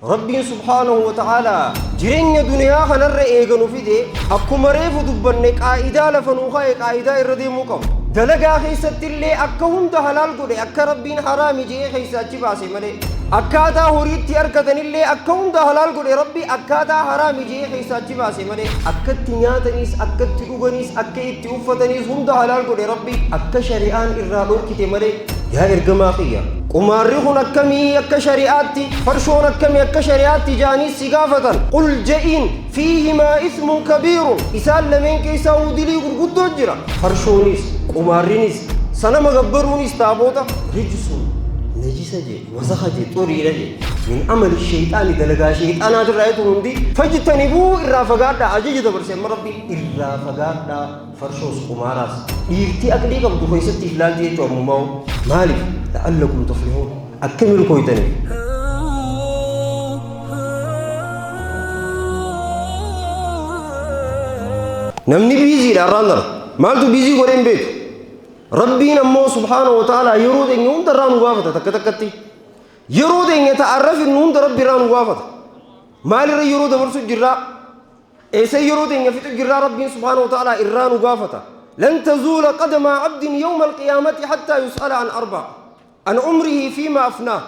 Rabbiin subhaanahu wa ta'aalaa jireenya duniyaa kanarra eega nu fide akkuma reefu dubbanne qaa'idaa lafa nuu kaa'e qaa'idaa irra deemuu qabna. Dalagaa keessatti illee akka hunda halaal godhe akka Rabbiin haraami je'ee keessa achi baase malee. Akkaataa horii itti argatan illee akka hunda halaal godhe Rabbi akkaataa haraami je'ee keessa achi baase malee. Akka itti nyaataniis akka itti dhuganiis akka itti uffataniis hunda halaal godhe Rabbi akka shari'aan irraa dhorkite malee. Yaa ergamaa kiyya! Qumaarri kun akkamii akka shari'aatti, farshoon akkami akka shari'aatti ja'aniis si gaafatan. Qul je'iin, Fiihimaa ismun kabiirun, isaan lameen keessaahuu dilii gurguddoo jira. Farshooniis, qumaarrinis, sanama gabbaruunis taaboota. Rijsun, najisa je, wasakha je, xuriidha je. Min amali sheyxaani dalagaa sheyxaanaatirraa tun hundi. Fajtanibuu irraa fagaadhaa ajaja dabarse amma Rabbiin irraa fagaadhaa. Farshoos qumaaraas dhiirtii aqlii qabdu keessatti if laalti jechuu ammumaa'u maaliif la'allakum tuflihuun akka milkooytaniif. Namni biiziidha har'aan tana maaltu biizii godhee hin beeku. Rabbiin ammoo subhaanahu wa ta'aalaa yeroo teenya hunda irraa nu gaafata takka takkatti. Yeroo teenya ta'arra fidnu hunda Rabbi irraa nu gaafata. Maalirra yeroo dabarsu jirraa? Eessa yeroo teenya fixu jirraa Rabbiin subhaanahu wa ta'aalaa irraa nu gaafata. Lan tazuula qadamaa abdin yawma alqiyaamati hattaa yus'ala an arba'a. An umrihi fiima afnaah.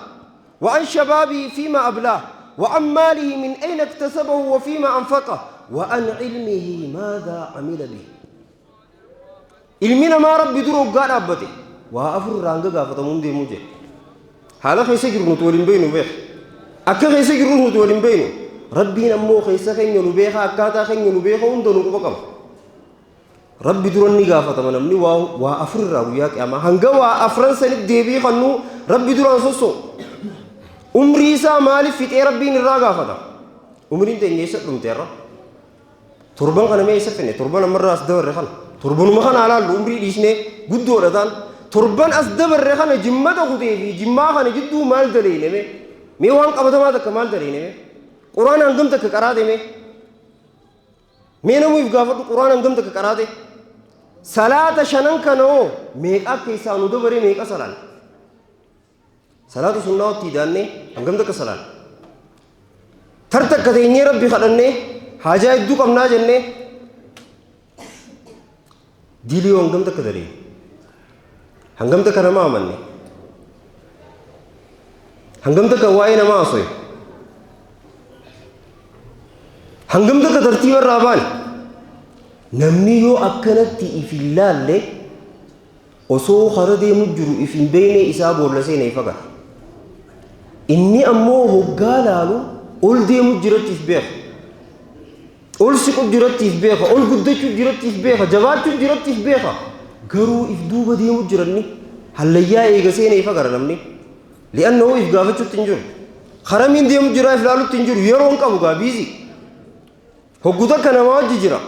Wa an shabaabihi fiima ablaah. Wa an maalihi min ayna iktasabahu wa fiima anfaqah. Wa an ilmihi maadhaa amila bihi. Ilmi namaa Rabbi dura hoggaa dhaabbate waa afur irraa hanga gaafatamuun deemuu jedhe. Haala keessa jiru nuti waliin beeynu beeka. Akka keessa jirrus nuti waliin beeynu. Rabbiin ammoo keessa keenya nu beeka akkaataa keenya nu beeka hunda nu quba qaba. Rabbi dura ni gaafatama namni waa waa afur irraa guyyaa qiyaamaa hanga waa afran sanitti deebii kannuu Rabbi duraan sossoo. Umrii isaa maaliif fixee Rabbiin irraa gaafata? Umriin teenya eessa dhumte irra? Torban kana mee eessa finne? Torban ammarraa as dabarre kana. Torbanuma kana alaallu umrii dhiisnee guddoodha ta'an. Torban as dabarre kana jimmata kutee fi jimmaa kana jidduu maal daleeyne mee? Mee waan qabatamaa takka maal daleeyne mee? Quraan hangam takka qaraate mee? Mee namuu if gaafadhu quraan hangam takka qaraate? Salaata shanan kana hoo meeqa keessaa nu dabaree meeqa salaan? Salaata sunnaa itti idaannee hangam takka salaan? Tar takka teenyee Rabbi kadhannee haajaa hedduu qabnaa jennee dilii hangam takka dalee? Hangam takka nama amanne? Hangam takka waa'ee namaa haasofne? Hangam takka tartiiba irraa baane? Namni yoo akkanatti if hin laalle Osoo kara deemu jiru if hin beeynee isaa boolla seene if agara. Inni ammoo hoggaa laalu ol deemu jiratti if beeka. Ol siqu jiratti if beeka, ol guddachuu jiratti if beeka, jabaachuu jiratti if beeka. Garuu if duuba deemu jiranni hallayyaa eega seene if agara namni. Li'annahu if gaafachuutti hin jiru. Karamiin deemu jiraa if laalutti hin jiru. Yeroo hin qabu gaa biizii. Hoggu takka namaa wajji jira.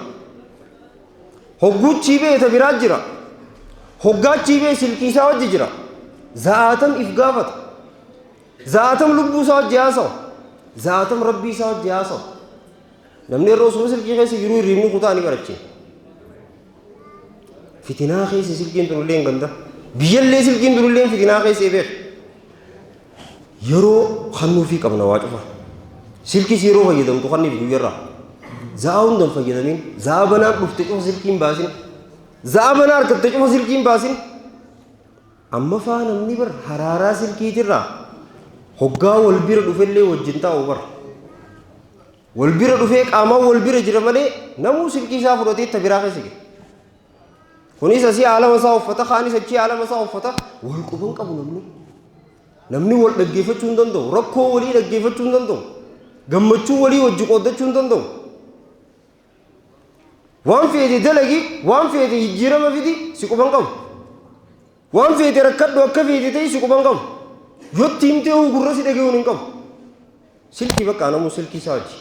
Hogguu chii bee ta biraa jira. Hoggaa chii bee silkii isaa wajji jira. Za'aatam if gaafata. Za'aatam lubbuu isaa wajji haasawa. Za'aatam rabbii isaa wajji haasawa. Namni yeroo osuma silkii keessa jiruu hirriibni kutaa ni barache. Fitinaa keessa silkiin tunillee hin ganda. Biyyallee silkiin tunillee fitinaa keessa beeka. Yeroo kannuufii qabna waa cufa. Silkiis yeroo fayyadamtu kanniif guyyarraa. Za'aa hunda hin fayyadamin. Za'aa banaan dhufte cufa silkii hin baasin. Za'aa banaa argatte cufa silkii hin baasin. Amma faa namni bar haraaraa silkiitirraa hoggaa wal bira dhufellee wajjin taa'u bar. Wal bira dhufee qaamaan wal bira jira malee namuu silkii isaa fudhatee ta biraa keessa jira. Kunis asii aalama isaa uffata, kaanis achii aalama isaa uffata. Wal quban qabu namni. Namni wal dhaggeeffachuu hin danda'u. Rakkoo walii dhaggeeffachuu hin danda'u. Gammachuu walii wajji qooddachuu hin danda'u. Waan feete dalagi, waan feete jijjiirama fidi si quban qabu. Waan feete rakkadhu akka feete ta'e si quban qabu. Yotti himtee gurra si dhaga'uun hin qabu. Silkii bakka namuu silkii isaa wajji.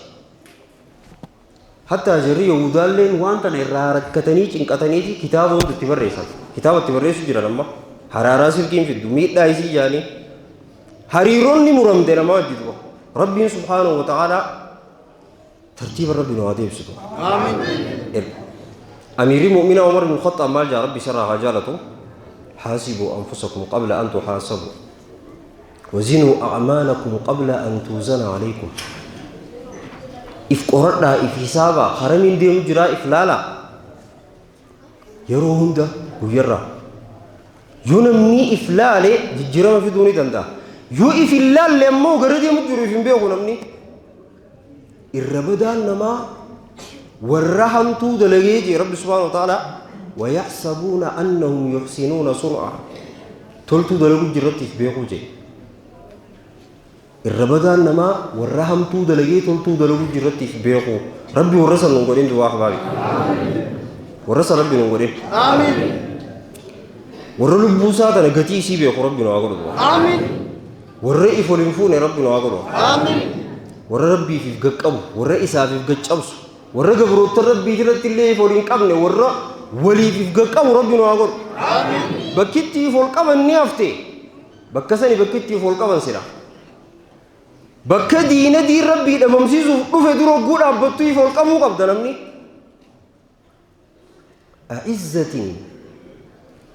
Hattaa jarri Yahudaalleen waan tana irraa rakkatanii cinqataniiti kitaaba hunda itti barreessan. Kitaaba itti barreessu jiran amma. Haraaraa silkiin fiddu miidhaa isii jaanii. Hariiroon ni muramte namaa wajji duba. Rabbiin subhaanahu wa ta'aalaa tartiiba Rabbi nu haa deebisitu. Amiin. Amiirri mu'minaa Umar ibn Khaxxaab maal jaa Rabbi isarraa haa jaalatu. Haasibuu anfusakum qabla an tuhaasabu. Wazinuu a'maalakum qabla an tuuzana alaykum. If qoradhaa, if hisaabaa, haramiin deemu jiraa if laalaa. Yeroo hunda guyyarraa. Yoo namni if laale jijjiirama fiduu ni danda'a. Yoo if hin laalle ammoo gara deemu jiru if hin beeku namni. Irra badaan namaa warra hamtuu dalagee jee Rabbi subhaanahu wa ta'aalaa wayaxsabuuna annahum yuxsinuuna sun'a. Toltuu dalaguu jirratti if beekuu jee. Irra badaan namaa warra hamtuu dalagee toltuu dalaguu jirratti if beeku. Rabbi warra san nun godhin duwaa ahbaabi. Warra san Rabbi nun godhin. Amiin. Warra lubbuu isaa tana gatii isii beeku Rabbi nu haa godhu. Amiin. Warra if wal hin fuune Rabbi nu haa godhu. Amiin. Warra Rabbiif if gaqqabu, warra isaaf if gaccabsu, warra gabroota Rabbii irratti illee if wal hin qabne, warra waliif if gaqqabu Rabbi nu haa godhu. Amiin. Bakkitti if ol qaban ni hafte. Bakka sani bakkitti if ol qaban sila. Bakka diina diin Rabbii dhabamsiisuuf dhufe dura hogguu dhaabbattu if ol qabuu qabda namni. A'izzatin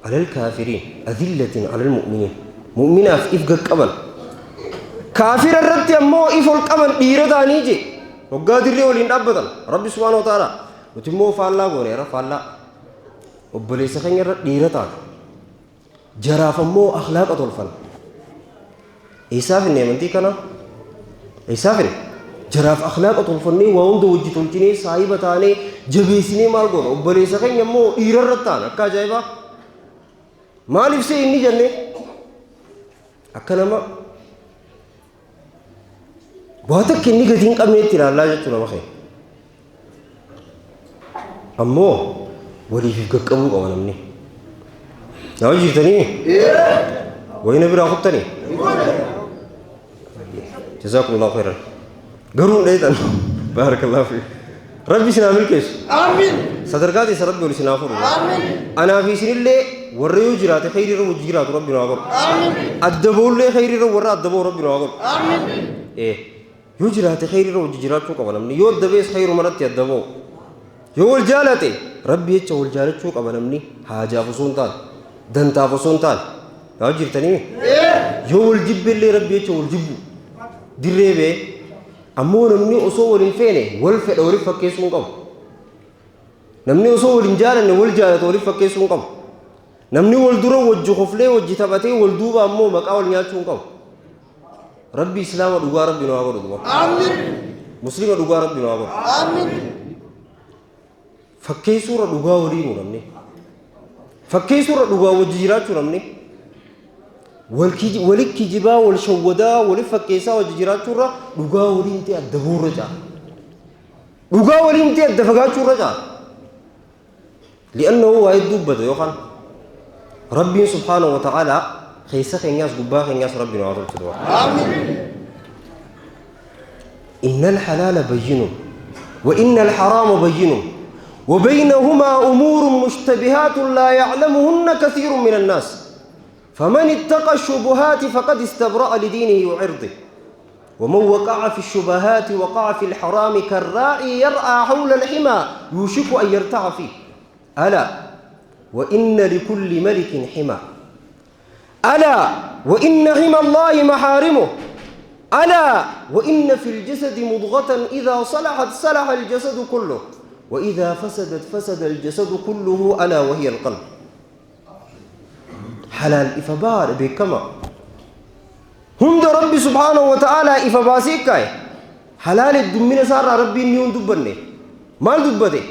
alal kaafiriin, adillatin alal mu'miniin. Mu'minaaf if gaqqaban. Kaafira irratti ammoo if ol qaban dhiira ta'anii je. Hoggaa dirree waliin dhaabbatan. Rabbi subhaanahu wa ta'ala. Nuti immoo faallaa gooneera faallaa. Obboleessa keenya irra dhiira ta'an. Jaraaf ammoo akhlaaqa tolfan. Eessaa finne amantii kana? Eessaa finne? Jaraaf akhlaaqa tolfannee waa hunda wajji tolchinee saahiba taanee jabeessinee maal goona? Obboleessa keenya immoo dhiira irra ta'an akka ajaa'ibaa. Maaliif see inni jennee? Akka nama waa takka inni gadi hin qabneetti ilaallaa jechuu nama keenya. Ammoo waliif gaqqabuu qaba namni. Na hojjettanii? Wayina biraa kuttanii? Jazakumullahu khairan. Garuu hin dheetan. Barakallahu fiik. Rabbi isin haa milkeessu. Amiin. Sadarkaa teessa Rabbi ol isin haa fuudhu. Amiin. Anaa fi isinillee warra yoo jiraate khayrii irra wajji jiraatu Rabbi nu haa godhu. Amiin. Adda ba'ullee khayrii irra warra adda ba'u Rabbi nu haa godhu. Amiin. Yoo jiraate khayrii irra wajji jiraachuu qaba namni. Yoo adda ba'es khayruma irratti adda ba'u. Yoo wal jaalate Rabbi jecha wal jaalachuu qaba namni haajaaf osoo hin taane dantaaf osoo hin taane. Yaa jirtanii? Yoo wal jibbe illee Rabbi jecha wal jibbu dirree ba'ee ammoo namni osoo wal hin feene wal fedha waliif fakkeessuu hin qabu. Namni osoo wal hin jaalanne wal jaalata waliif fakkeessuu hin qabu. Namni wal dura wajji koflee wajji taphatee wal duuba ammoo maqaa wal nyaachuu hin qabu. Rabbi Islaama dhugaa Rabbi nu haa godhu duba. Amiin. Muslima dhugaa Rabbi nu haa godhu. Amiin. Fakkeessuurra dhugaa walii nu namni. Fakkeessuurra dhugaa wajji jiraachuu namni. Wali kijibaa wal shawwadaa waliif fakkeessaa wajji jiraachuurra dhugaa waliin ta'e adda bu'uurra caala. Dhugaa waliin ta'e adda fagaachuurra caala. Li'annahu waa hedduu dubbata yookaan Rabbiin subhaanahu wa ta'aalaa keessa keenyaas gubbaa keenyaas Rabbi nu haa tolchu du'a. Amiin. إن الحلال بين وإن الحرام بين وبينهما أمور مشتبهات لا يعلمهن كثير من الناس فمن اتقى الشبهات فقد استبرأ لدينه وعرضه ومن وقع في الشبهات وقع في الحرام كالراعي يرعى حول الحمى يوشك أن يرتع فيه ألا وإن لكل ملك حمى ألا وإن حمى الله محارمه ألا وإن في الجسد مضغة إذا صلحت صلح الجسد كله وإذا فسدت فسد الجسد كله ألا وهي القلب. حلال إفبار بكما هند ربي سبحانه وتعالى إفباسيكاي حلال الدمين سار ربي نيون دبني مال دبته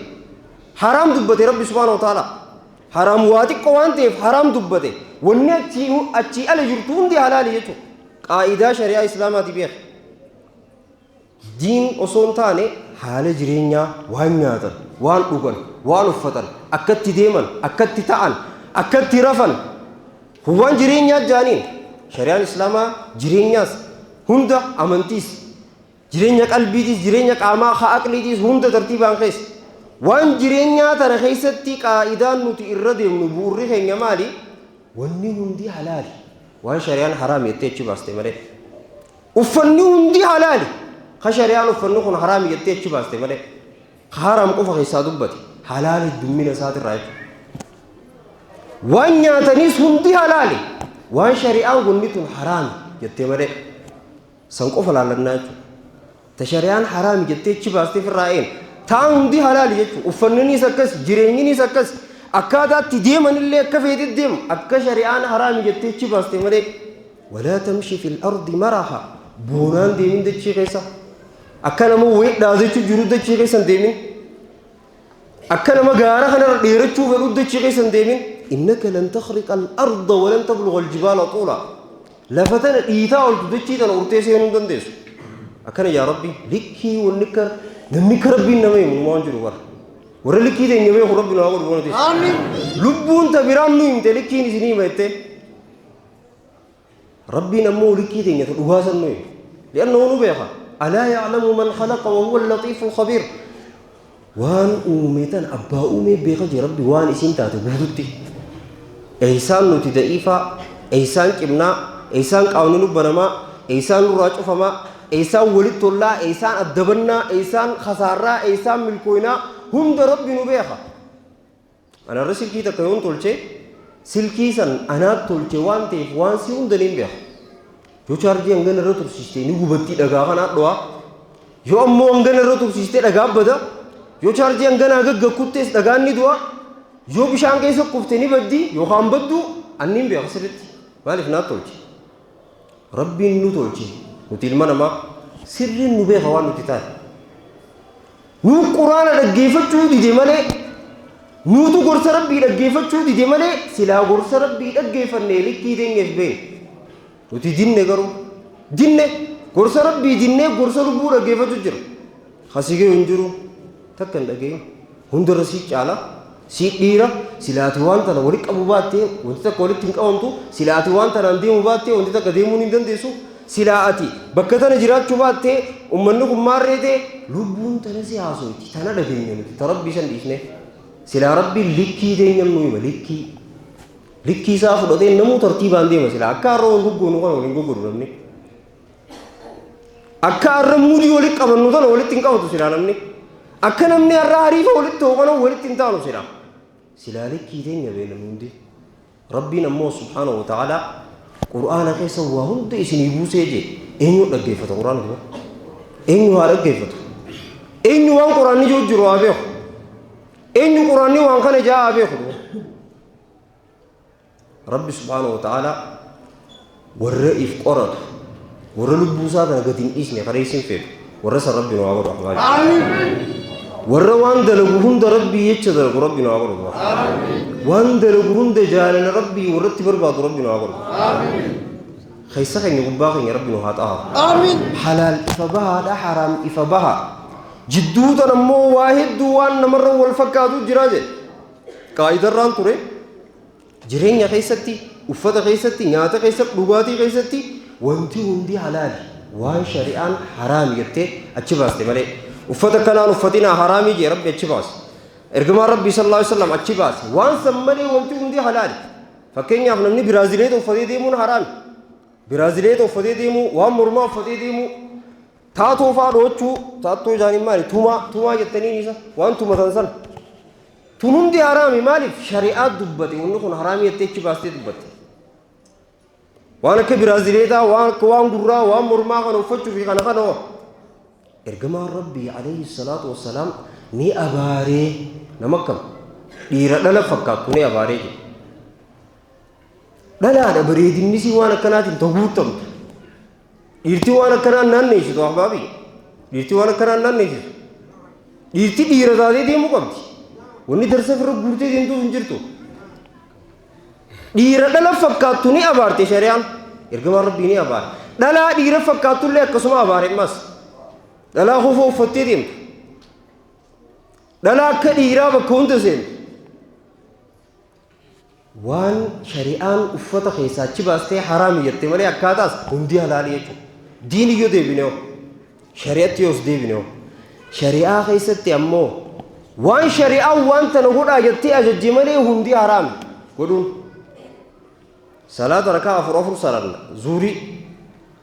حرام دبته ربي سبحانه وتعالى حرام واتي قوانتي حرام دبته وني أتي ألا جرتون دي حلال يتو قاعدة شريعة إسلامات بيخ دين أصول تاني حال جرينيا وان نياتن وان أوغن وان أفتن أكتي ديمن أكتي تأن أكتي رفن هوان جرينيا جانين شريعة الإسلام جرينياس هندا أمنتيس جرينيا قلبيتيس جرينيا قاما خاقليتيس هندا ترتيبان خيس وان جرينيا ترخيستي قاعدة نتي إردم نبوري خينيا مالي wanni hundi halaali waan shari'aan haraam jettee achi baaste malee uffanni hundi halaali ka shari'aan uffanni kun haraam jettee achi baaste malee haraam qofa keessaa dubbate halaali dummina isaatirraa jechuudha. Waan nyaatanis hundi halaali waan shari'aan wanni tun haraami jettee malee san qofa laallannaa jechuudha. Ta shari'aan haraami jettee achi baastee firraa een taan hundi halaali jechuudha. Uffanninis akkas, jireenyinis akkas, akkaataatti deemanillee akka feetit deemu akka shari'aan haraami jettee achi baaste malee. Walaa tamshi fil ardi maraha, boonaan deemin dachii keessa, akka nama wayii dhaadachuu jiru dachii keessa hin deemin, akka nama gaara kanarra dheerachuu fedhu dachii keessa hin deemin. Innaka lan takhriqa al-arda wa lan tablugha al-jibaala tuula, lafa tana dhiitaa oltu dachii tana urtee seenuu hin dandeessu. Akkana yaa Rabbi likkii wanni akka namni akka Rabbiin nama himu waan jiru bara warra likkii teenya beeku Rabbi nu haa godhu boona. Amiin. Lubbuun ta biraan nu himte likkiin isinii hima jettee, Rabbiin ammoo likkii teenya ta dhugaa san nu hima, li'annahu nu beeka. Alaa ya'lamu man khalaqa wa huwa al-latiifu al-khabiir. Waan uume tan abbaa uumee beeka jee Rabbi waan isiin taate guututti. Eeysaan nuti da'iifaa, eeysaan cimnaa, eeysaan qaamni nu banamaa, eeysaan nurraa cufamaa, eeysaan walitti tollaa, eeysaan addabannaa, eeysaan khasaarraa, eeysaan milkooynaa hunda Rabbi nu beeka. Ana irra silkii takka yoon tolche, silkii san anaat tolche waan ta'eef waan si hunda niin beeka. Yoo chaarjii hangana irra tursiiste ni gubattii, dhagaa kanaa dho'a. Yoo ammoo hangana irra tursiiste dhagaa bada. Yoo chaarjii hanganaa gaggakkuttes dhagaan ni du'a. Yoo bishaan keessa kufte ni baddi yookaan baddu anniin beeka sirritti. Maaliif? Naat tolche. Rabbiin nu tolche, nuti ilma namaa sirriin nu beeka waan nuti taane. Nu Quraana dhaggeeffachuu dide malee, nuutu gorsa Rabbii dhaggeeffachuu dide malee, silaa gorsa Rabbii dhaggeeffannee likkii teenyeef beekna. Nuti dinne, garuu dinne, gorsa Rabbii dinnee gorsa lubbuu dhaggeeffachuu jira. Kasii gahu hin jiru, takka hin dhagayin, hundarra sii caala, sii dhiira, silaati waan tana walitti qabu baattee wanti takka walitti hin qabamtu, silaati waan tanaan deemu baattee wanti takka deemuun hin dandeessu, silaa ati bakka tana jiraachuu baattee ummanni kun maarree ta'e. Lubbuun tana si haasoyti, tana dhageenya nuti ta Rabbii san dhiisne. Silaa Rabbiin likkii teenyam nu hima, likkii isaa fudhatee namuu tartiibaan deema, silaa akka har'a wal goggoonu kana wal hin goggodu namni. Akka har'a muudii walitti qabannu tana walitti hin qabatu silaa namni. Akka namni har'a hariifa walitti ta'u kana walitti hin taanu silaa. Silaa likkii teenya beena hundi. Rabbiin ammoo subhaanahu wa ta'aalaa Qur'aana keessa waa hunda isinii buusee jee. Eenyu dhaggeeffata Qur'aana kana? Eenyu haa dhaggeeffatu? Eenyu waan Qur'aanni jiru jiru haa beeku? Eenyu Qur'aanni waan kana jaa haa beeku? Rabbi subhaanahu wa ta'aalaa warra if qoratu, warra lubbuu isaa tana gadi hin dhiisne karaa isin feetu, warra san Rabbi nu haa godhu, ahbaabi. Warra waan dalagu hunda Rabbii jecha dalagu Rabbi nu haa godhu. Waan dalagu hunda jaalala Rabbii warra itti barbaadu Rabbi nu haa godhu. Keessa keenya, gubbaa keenya Rabbi nu haa xaaru. Amiin. Halaal ifa bahaadha, haraam ifa baha. Jidduu tan ammoo waa hedduu waan namarra wal fakkaatu jira jedhe. Qaa'idarraan ture jireenya keessatti, uffata keessatti, nyaata keessatti, dhugaatii keessatti wanti hundi halaali waan shari'aan haraami jettee achi baaste malee. Uffata kanaan uffatinaa haraamii jee Rabbi achi baase, ergamaan Rabbii sallallahu alaihi wasallam achi baase, waan san malee wanti hundi halaali. Fakkeenyaaf, namni biraazileeta uffatee deemuun haraami. Biraazileeta uffatee deemuu, waan mormaa uffatee deemuu, taatoo faa dho'achuu, taattoo isaanii maali, tumaa tumaa jettaniin isa waan tumatan sana, tun hundi haraami. Maaliif? Shari'aa dubbate, wanni kun haraami jettee achi baastee dubbatte. Waan akka biraazileetaa, waan akka waan gurraa, waan mormaa kana uffachuu fi kana kana hoo ergamaan Rabbii alayhi salaatu wassalaam ni abaaree. Nama akkam dhiira dhala fakkaattu ni abaaree jedhe. Dhalaadha, bareedinnisii waan akkanaatiin ta guutamtu. Dhiirti waan akkanaan naanneessitu, ahbaabi, dhiirti waan akkanaan naanneessitu, dhiirti dhiira taatee deemuu qabdi. Wanni darsa ofirra guurtee deemtuuf hin jirtu. Dhiira dhala fakkaattu ni abaarte shari'aan, ergamaan Rabbii ni abaare. Dhalaa dhiira fakkaattullee akkasuma abaare. Ammas dhalaa kofoo uffattee deemtu, dhalaa akka dhiiraa bakka hunda seentu, waan shari'aan uffata keessaa achi baastee haraami jette malee akkaataas hundi halaalii jechuudha. Diin iyyoo deebine hoo, shari'atti yoos deebine hoo, shari'aa keessatti ammoo waan shari'aan waan tana godhaa jettee ajajje malee hundi haraami godhuun. Salaata rakaa afur afur salanna, zuurii,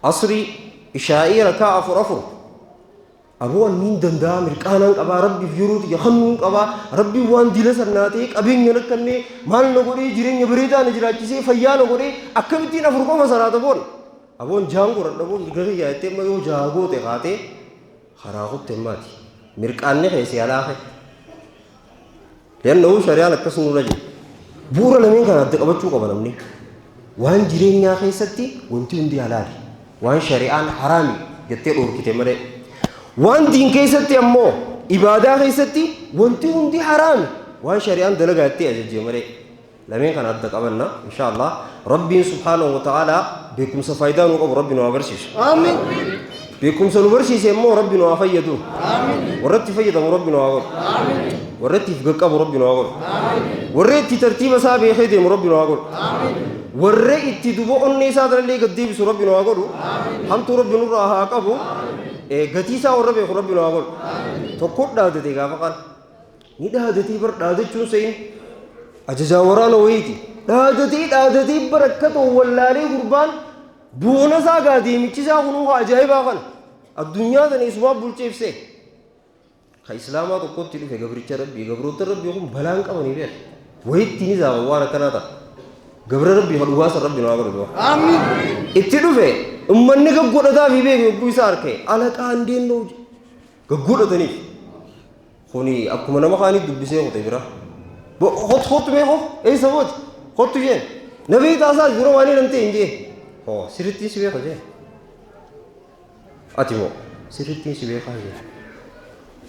asrii, ishaa'ii rakaa afur afur. Aboo, anniin danda'a, mirqaanaan qabaa, Rabbiif yeroo tiyya kennuun qabaa, Rabbiin waan dila sannaa ta'ee qabeenya nakkannee maal na godhee, jireenya bareedaa na jiraachisee, fayyaa na godhee, akkamittiin afur qofa salaata boon? Aboon jaan godhadha aboon mirga kiyyaa jettee amma yoo jaa goote kaatee karaa kutte maati. Mirqaanni keessi alaafe. Liannahu shari'aan akkas nurra jira. Bu'uura lameen kana adda qabachuu qaba namni. Waan jireenyaa keessatti wanti hundi halaali. Waan shari'aan haraami jettee dhorkite malee. Waan diin keessatti ammoo ibaadaa keessatti wanti hundi haraami. Waan shari'aan dalagaa jettee ajajje malee. Lameen kana adda qabanna insha Allah. Rabbiin subhaanahu wa ta'ala beekumsa faayidaa nu qabu Rabbi nu haa barsiisu. Amiin. Beekumsa nu barsiise immoo Rabbi nu haa fayyadu. Warra itti fayyadamu Rabbi nu haa godhu. Warra itti qaqqabu Rabbi nu haa godhu. Warra itti tartiiba isaa beekee deemu Rabbi nu haa godhu. Warra itti duba onnee isaa tanallee gad deebisu Rabbi nu haa godhu. Hamtuu Rabbi nurraa haa qabu. Gatii isaa warra beeku Rabbi nu haa godhu. Tokko dhaadate gaafa kaan. Ni dhaadatee bar dhaadachuun se'in ajajaa waraana wayiiti. Dhaadatee dhaadatee bar akka ta'u wallaalee gurbaan boona isaa gaa deemichi isaa kunuu haa ajaa'ibaa kana. Addunyaa tana isumaa bulchee ibsee. Ka islaamaa tokkotti dhufe gabricha Rabbii gabroota Rabbii kun balaan qabanii beeka. Wayitti ni zaaban waan akkanaa ta'a. Gabra Rabbii ka dhugaa san Rabbi nu haa godhu. Amiin. Itti dhufe ummanni gaggodhataa fi beeku yogguu isaa arke alaqaa hindeennoo gaggodhataniif. Kuni akkuma nama kaanii dubbisee kute bira. Hot hot mee hot eessa booti hottu jeen. Na beektaa isaas dura waan hin ta'e hin jee. Hoo sirrittiin si beeka jeen. Ati moo sirrittiin si beekaa jeen.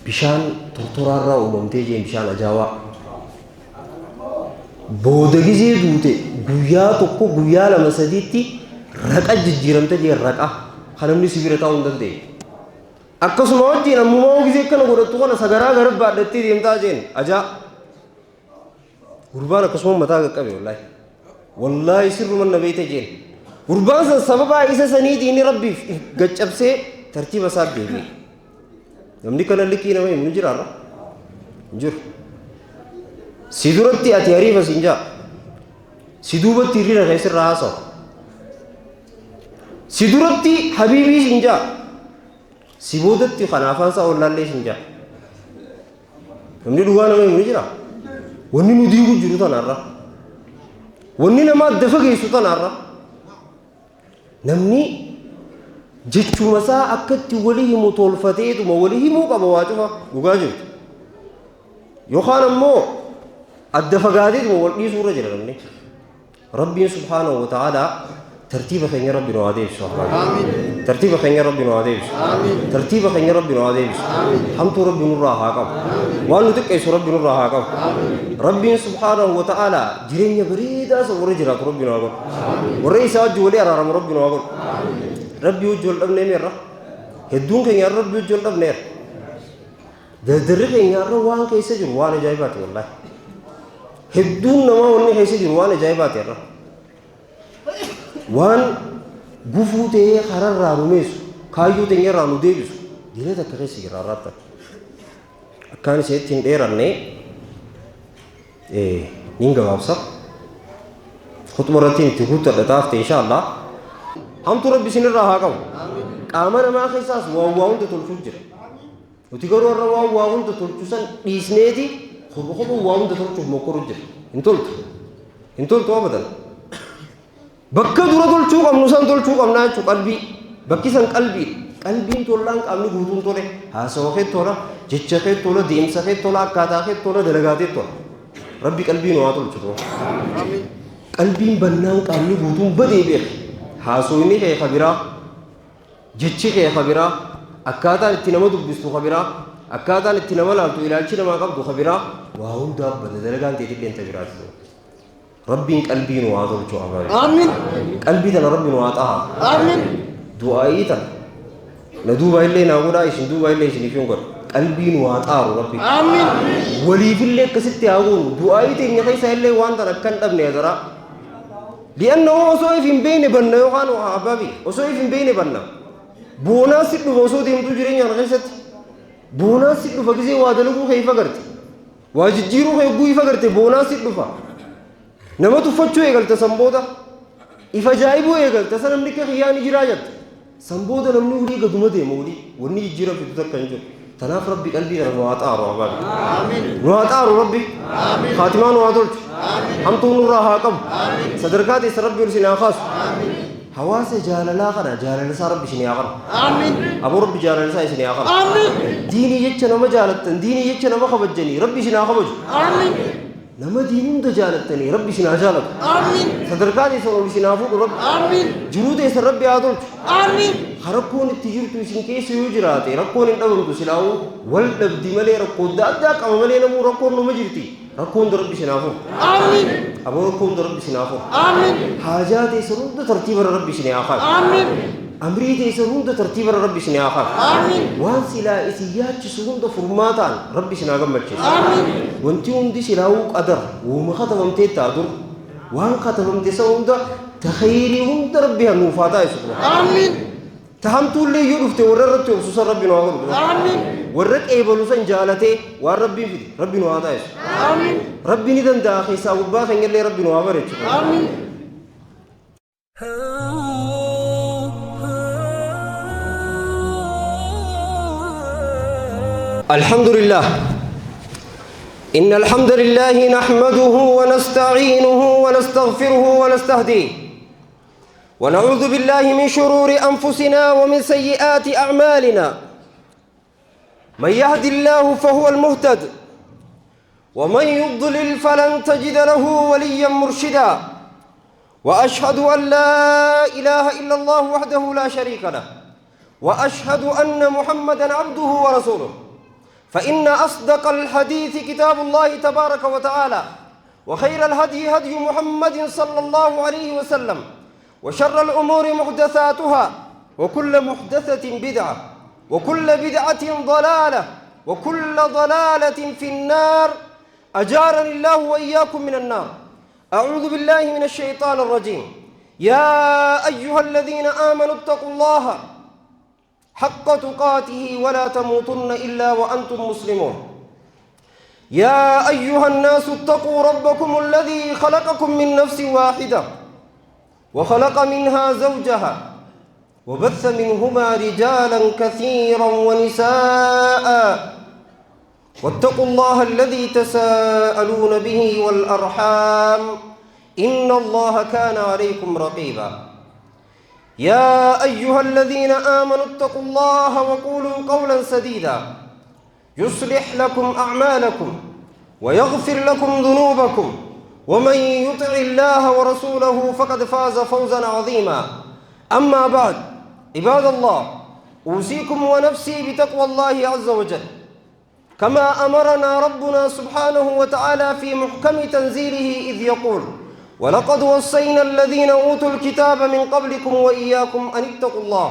Bishaan tortoraarraa uumamtee jeen bishaan ajaa'ibaa. Booda gizee duute guyyaa tokko guyyaa lama sadiitti raqa jijjiiramte jeen raqa. Kan namni si bira taa'uu hin dandeenye. Akkasuma wajjin ammumaa gizee akkana godhattu kana sagaraa gara baadhattee deemtaa jeen ajaa. Gurbaan akkasuma mataa qaqqabe wallaahi. Wallaahi sirruma na beekte jeen. Gurbaan san sababaa isa saniitii inni Rabbiif gaccabsee tartiiba isaa deebi'e. Namni kana likkii nama himu ni jiraarra? Hin jiru. Si duratti ati hariifa siin jaa. Si duubatti hirrina keessirraa haasawa. Si duratti habiibii siin jaa. Si boodatti kan afaan isaa wallaallee siin jaa. Namni dhugaa nama himu ni jira. Wanni nu diigu jiru tanarra. Wanni nama adda fageessu tanarra. Namni jechuma isaa akkatti walii himu tolfateetuma walii himuu qaba waa cufa dhugaa jirtu. Yookaan ammoo adda fagaateetuma wal dhiisuu irra jira namni. Rabbiin subhaanahu wa ta'ala tartiiba keenya Rabbi nu haa deebisu. Amiin. Tartiiba keenya Rabbi nu haa deebisu. Amiin. Tartiiba keenya Rabbi nu haa deebisu. Hamtuu Rabbi nurraa haa qabu. Waan nu xiqqeessu Rabbi nurraa haa qabu. Rabbiin subhaanahu wa ta'ala jireenya bareedaa isa warra jiraatu Rabbi nu haa godhu. Warra isaa wajji walii araaramu Rabbi nu haa godhu. Rabbi wajji wal dhabnee meerra. Hedduun keenya Rabbi wajji wal dhabneerra. Dardarri keenya irra waan keessa jiru waan ajaa'ibaati wallaahi. Hedduun namaa wanni keessa jiru waan ajaa'ibaati irra. Waan gufuu ta'ee kararraa nu meessu, kaayyoo teenya irraa nu deebisu, diina takka keessa jira irratti. Akkaan isheetti hin dheeranne nin gabaabsa. Khutba irratti itti guuttadha taafte insha Allah. Hamtuu Rabbi isinirraa haa qabu. Qaama namaa keessaas waan waa hunda tolchuu jira. Nuti garuu warra waan waa hunda tolchu san dhiisneeti kopha kopha waa hunda tolchuuf mokkoru jira. Hin toltu. Hin toltu abadan. Bakka dura tolchuu qabnu san tolchuu qabnaa jechuun qalbii. Bakki san qalbii. Qalbiin tollaan qaamni guutuun tole. Haasawa kee tola, jecha kee tola, deemsa kee tola, akkaataa kee tola, dalagaa kee tola. Rabbi qalbii nu haa tolchu. Qalbiin bannaan qaamni guutuun badee beeka. Haasawni kee kabiraa, jechi kee kabiraa, akkaataan itti nama dubbistu kabiraa, akkaataan itti nama laaltu ilaalchi namaa qabdu kabiraa, waa hundaa bada dalagaan teetillee hin tabiraatu. Rabbiin qalbii nu haa tolchu abaabi. Amiin. Qalbii tana Rabbi nu haa xahaa. Amiin. Du'aayii tana. Na duuba illee naa godhaa isin duuba illee isiniif hin godha. Qalbii nu haa xaaru Rabbi. Amiin. Waliifillee akkasitti haa goonu. Du'aayii teenya keessa illee waan tana akka hin dhabne adaraa. Li'annahu osoo if hin beekne banna yookaan abaabi osoo if hin beekne banna. Boonaan si dhufa osoo deemtuu jireenya kana keessatti. Boonaan si dhufa gisee waa dalaguu kee ifa garte. Waa jijjiiruu kee hogguu ifa garte boonaan si dhufa. Nama tuffachuu eegalta san booda. Ifa ajaa'ibuu eegalta san namni akka kiyyaa ni jiraa jetta. San booda namni ulii gaduma deema ulii. Wanni jijjiiran fidu takka hin jiru. Tanaaf Rabbi qalbii kana nu haa xaaru abaabi. Nu haa xaaru Rabbi. Khaatimaa nu haa tolchu. Hamtuu nurraa haa qabu. Sadarkaa teessa Rabbi ol isin haa kaasu. Hawaasa jaalalaa kana jaalala isaa Rabbi isinii haa qabu. Amiin. Aboo Rabbi jaalala isaa isinii haa qabu. Amiin. Diinii jecha nama jaalattan, diinii jecha nama kabajjanii Rabbi isin haa kabaju. Amiin. Nama diin hunda jaalattanii Rabbi isin haa jaalatu. Amiin. Sadarkaa teessan ol isin haa fuudhu Rabbi. Amiin. Jiruu teessan Rabbi haa tolchu. Amiin. Rakkoon itti jirtu isin keessa yoo jiraate rakkoon hin dhabamtu silaa'uu wal dhabdi malee rakkoo adda addaa qaba malee namuu rakkoon numa jirti. Rakkoon hunda Rabbi isin haa fuudhu. Amiin. Aboo rakkoo hunda Rabbi isin haa fuudhu. Amiin. Haajaa teessan hunda tartiiba Rabbi isin haa kaasu. Amiin. Amrii teessan hunda tartiiba Rabbi isin haa kaasu. Amiin. Waan silaa isin yaachisu hunda furmaataan Rabbi isin haa gammachiisu. Amiin. Wanti hundi silaa'uu qadar uuma katabamtee ta'a dur waan katabamte san hunda takhayrii hunda Rabbi nuuf haa taasisu. Amiin. Tahamtuullee yoo dhufte warra irratti obsu san Rabbi nu haa godhu. Amiin. Warra qeebalu san jaalatee waan Rabbiin fide Rabbi nu haa taasisu. Amiin. Rabbi ni danda'a keessaa gubbaa keenyallee Rabbi nu haa bareechu. Amiin. الحمد لله. إن الحمد لله نحمده ونستعينه ونستغفره ونستهديه ونعوذ بالله من شرور أنفسنا ومن سيئات أعمالنا. من يهد الله فهو المهتد ومن يضلل فلن تجد له وليا مرشدا. وأشهد أن لا إله إلا الله وحده لا شريك له وأشهد أن محمدا عبده ورسوله. فإن أصدق الحديث كتاب الله تبارك وتعالى وخير الهدي هدي محمد صلى الله عليه وسلم وشر الأمور محدثاتها وكل محدثة بدعة وكل بدعة ضلالة وكل ضلالة في النار. أجارني الله وإياكم من النار. أعوذ بالله من الشيطان الرجيم. يا أيها الذين آمنوا اتقوا الله حق تقاته ولا تموتن إلا وأنتم مسلمون. يا أيها الناس اتقوا ربكم الذي خلقكم من نفس واحدة وخلق منها زوجها وبث منهما رجالا كثيرا ونساء واتقوا الله الذي تساءلون به والأرحام إن الله كان عليكم رقيبا. يا أيها الذين آمنوا اتقوا الله وقولوا قولا سديدا يصلح لكم أعمالكم ويغفر لكم ذنوبكم ومن يطع الله ورسوله فقد فاز فوزا عظيما. أما بعد، عباد الله، أوصيكم ونفسي بتقوى الله عز وجل كما أمرنا ربنا سبحانه وتعالى في محكم تنزيله إذ يقول: ولقد وصينا الذين أوتوا الكتاب من قبلكم وإياكم أن اتقوا الله.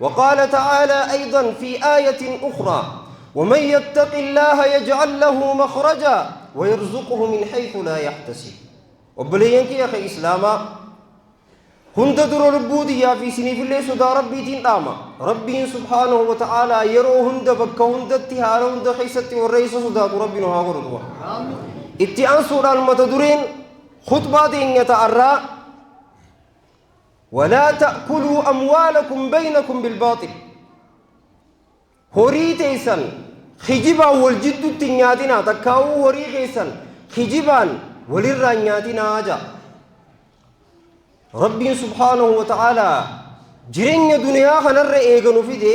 وقال تعالى أيضا في آية أخرى: ومن يتق الله يجعل له مخرجا ويرزقه من حيث لا يحتسب. وبلينك يا أخي إسلاما هند در ربودية في سنيف الله سدى ربي تين آما ربي سبحانه وتعالى يرو هند بك هند اتهار هند خيستي والرئيس سدى ربي نها غردوا. اتعان سورة المتدرين خطبة دين يتأرى: ولا تأكلوا أموالكم بينكم بالباطل. هوري تيسن خجبا والجد تنياتنا تكاو هوري خيسن خجبا وللرانياتنا أجا. ربي سبحانه وتعالى جرين دنيا خنر إيغنو في دي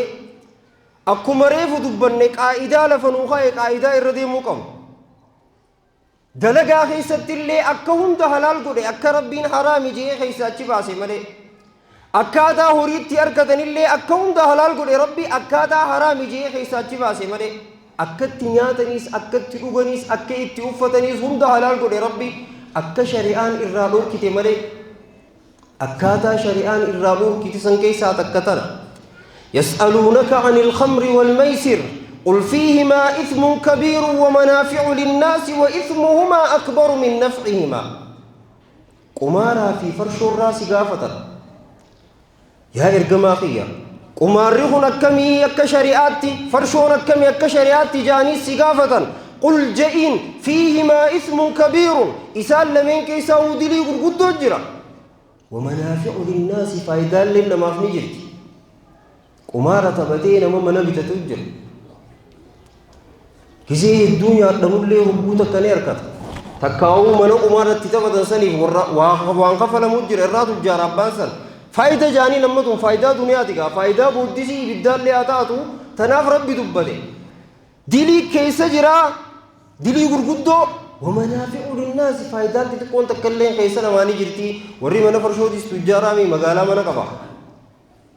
أكو مريف دبنك قائدة لفنوخا قائدة إردي مقام دلقا خيست اللي أكا هند حلال قولي أكا ربين حرامي جي خيسات شباسي ملي أكادا هوريتي أركتن اللي أكا هند حلال قولي ربي أكادا حرامي جي خيسات شباسي ملي أكا تنياتنيس أكا تلوغنيس أكا اتوفتنيس هند حلال قولي ربي أكا شريان إرادور كتي ملي أكادا شريان إرادور كتي سنكيسا تكتنا. يسألونك عن الخمر والميسر قل فيهما إثم كبير ومنافع للناس وإثمهما أكبر من نفعهما. قمارا في فرش الراس قافة يا إرقماقية قمارهن كمي كشرياتي فرشون كمي كشرياتي جاني سقافة قل جئين فيهما إثم كبير إسال لمن كيسا ودلي قد جرا ومنافع للناس فايدان لنا ما في نجرتي قمارة بدين وما نبت تجر كزي الدنيا نقول ربوتك نيركت تكاو من قمارة تتبدل سني وانقفل مجر الراد الجار عباسا Faayida jaanii namma tun faayidaa duniyaati gaa, faayidaa booddisii ibiddaallee haa taatu, tanaaf Rabbi dubbate. Dilii keessa jiraa, dilii gurguddoo, wamanaafi'u linnaasi, faayidaan xixiqqoon takka illee keessa namaanii jirti. Warri mana farshootis tujjaaraami, magaalaa mana qaba.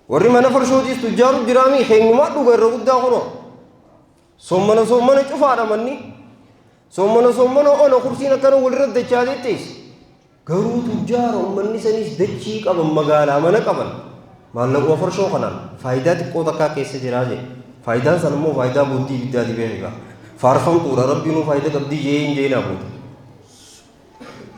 Warri mana farshootis tujjaaru jiraami, keenyumaa dhuga irra guddaa kunoo. Soommana soommana cufaadha manni. Soommana soommana ona kursiin akkana walirra dachaa teetteessi. Garuu tujjaara uummanni saniis dachii qaban, magaalaa mana qaban. Maallaquma farshoo kanaan faayidaa xiqqoo takkaa keessa jiraa jedhe. Faayidaan san immoo faayidaa booddii ibiddaati beekaa. Faarfamtuudha, Rabbiinuu faayidaa qabdii jee hin jeenaa booda.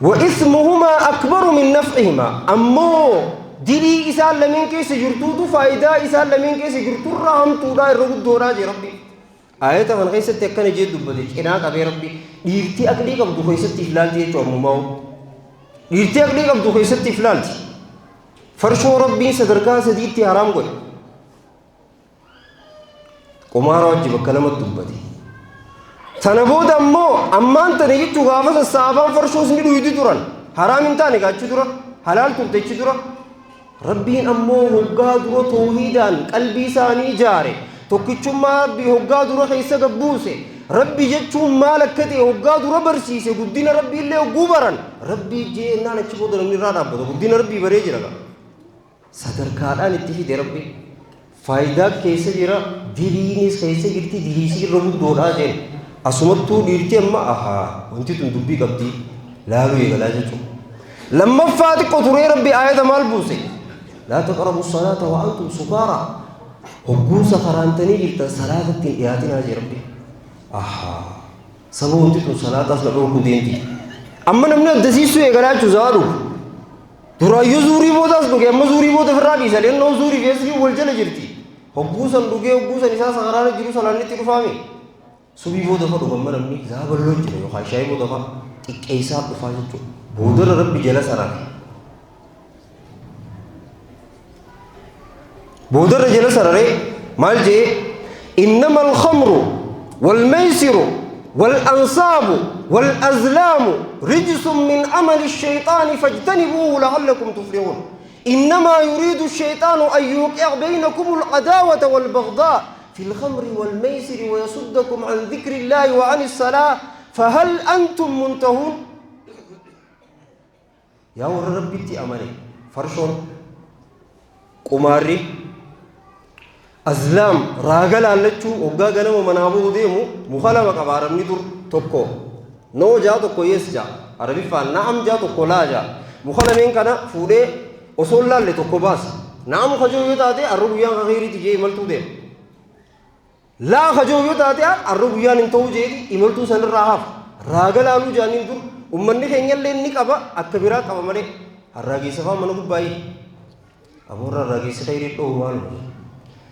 وإثمهما أكبر من نفعهما، أمو dilii isaan lameen keessa jirtuutu faayidaa isaan lameen keessa jirturraa hamtuudhaa irra guddoodhaa jee Rabbi. Ayata kana keessatti akkana jee dubbate, cinaa qabee Rabbi. Dhiirtii aqlii qabdu keessatti iflaalti jechuudha ammumaa. Dhiirtii aqlii qabdu keessatti iflaalti. Farshoo Rabbiin sadarkaa sadiitti haraam godhe. Qumaara wajji bakka lamatti dubbate. Tana booda ammoo ammaan tana jechuu gaafa sassaabaan farshoos ni dhuydi turan. Haraam hin taane gaachi dura, halaal turte achi dura. Rabbiin ammoo hoggaa dura toohiidaan qalbii isaanii ijaare, tokkichummaa Rabbii hoggaa dura keessa gabbuuse, Rabbi jechuun maal akka ta'e hoggaa dura barsiise, guddina Rabbii illee hogguu baran, Rabbii jeennaan achi booda namni irraa dhaabbata, guddina Rabbii baree jira. Sadarkaadhaan itti fide Rabbi. Faayidaa keessa jira, diliinis keessa jirti, diliisii irra guddoodhaa jeen. Asumattuu dhiirti amma ahaa wanti tun dubbii qabdi laaluu eegalaa jechuudha. Lammaffaa xiqqoo turee Rabbi aayata maal buuse? Laa taqrabu salaata wa antum sukaaraa. Hogguu sakaraantanii jirtan salaatatti hin dhiyaatinaa jee Rabbi. Ahaa saba wanti tun salaataas na dhorkuu deemti. Amma namni addasiisuu eegalaa jechuudha za'a dhugu. Duraayyuu zuurii boodaas dhuge, amma zuurii booda ofirraa dhiisa, lennoo zuurii fi asrii wal jala jirti. Hogguu san dhugee hogguu san isaa sakaraana jiru salaanni itti dhufaami. Subii booda fa dhuga amma namni za'a balloo jira yookaan shaayii booda fa xiqqeessaa dhufaa jechuudha. Boodarra Rabbi jala sarare. Boodarra jala sararee maal jee? Innama alkhamru walmaysiru والأنصاب والأزلام رجس من عمل الشيطان فاجتنبوه لعلكم تفلحون. إنما يريد الشيطان أن يوقع بينكم العداوة والبغضاء في الخمر والميسر ويصدكم عن ذكر الله وعن الصلاة فهل أنتم منتهون؟ يا ربي أماني فرشون قماري أزلام راجل على شو وجا جنم منابو ديمو مخالفة كبارم ندور توكو نو جا توكو يس جا عربي فان نعم جا توكو لا جا مخالفة مين كنا فوري أصول لا لتوكو باس نعم خجو يتاتي الربيان غيري تجي ملتو ديم لا خجو يتاتي الربيان انتو جيدي إملتو سن الرهاف راجل على جانين دور أمني خينيا لين نكابا أكبرات أبا مري الراجي سفا منو باي أبورا الراجي سخيري تو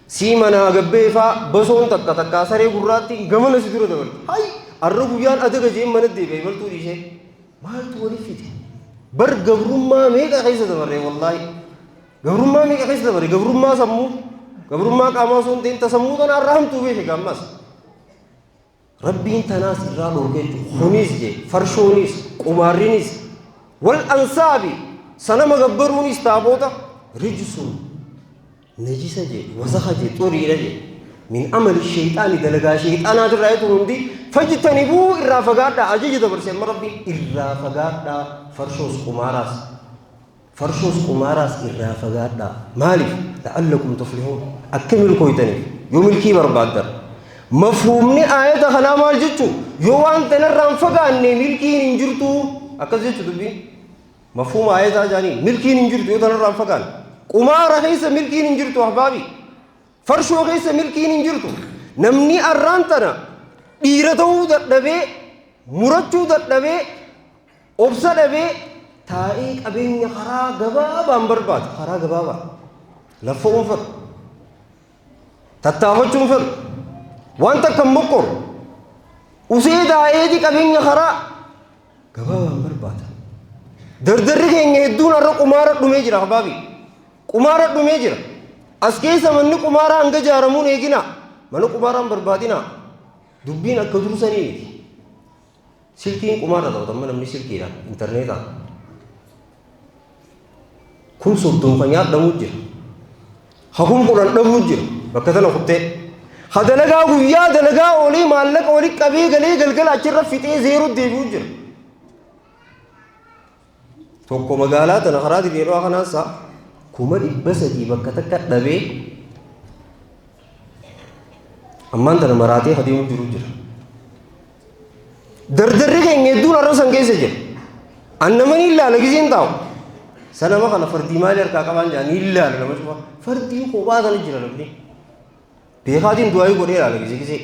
سي منا غبي فا بسون تكا تكا سري غراتي غمن سيدرو دبل هاي الرغيان ادغ جي من دي بي ملتو ديشه مالتو ولي فيتي بر غبرما ميغا خيس دبر والله غبرما ميغا خيس دبر غبرما سمو غبرما قاما سون تين تسمو تنا رحمتو بي غمس ربي انت ناس رالو كيتو خونيس جي فرشونيس قمارينيس والانصابي سنما غبرونيس تابوتا رجسون نجسة جي وسخة جي طوري جي من عمل الشيطان دلقا شيطان الرأيت هندي فاجتنبوه الرافقات أجي دبر سيما ربي الرافقات فرشوس قماراس فرشوس قماراس الرافقات مالف لعلكم تفلحون أكمل كويتني يوم الكيبر بعد مفهومني آية خنا مال جتو يوان تنرم فقاني ملكي ننجرتو أكل جتو تبي مفهوم آية جاني ملكي ننجرتو يتنرم فقان قمار خيس ملكي ننجرتو أحبابي فرشو خيس ملكي ننجرتو نمني أرانتنا ديرتو دبي مرتو دبي أبصر دبي تايك أبين خرا جبابا برباد خرا جبابا لفوم فر تتاوچون فر وانت كم مقر وسيدا ايدي كبين خرا جبابا برباد دردرك يدون الرق قمارة دميجر أحبابي قمارة دميجر أسكيسا من قمارة أنك جارمون إيجنا من قمارة بربادنا دبين أكدر سنين سلكين قمارة ده تمام نمني سلكي ده إنترنت ده 30,000 kan nyaadhamuu jira. Ha 10,000 dhabuu jira bakka tana kuttee. Ha dalagaa guyyaa dalagaa olii maallaqa olii qabee galee galgala achirra fixee zeeroo deebi'uu jira. Tokko magaalaa tana karaa diriiraa kanaan saa 300,000 bakka takka dhabee ammaan tana maraatee adeemuu jiru jira. Dardarri keenya hedduun har'a san keessa jira. An nama ni ilaala giseen taa'u. Sanama kana fardii maali harkaa qabaan jaa ni ilaala nama cufa. Fardii kophaa tana jira namni. Beekaatiin du'aayii godhee ilaala gisee gisee.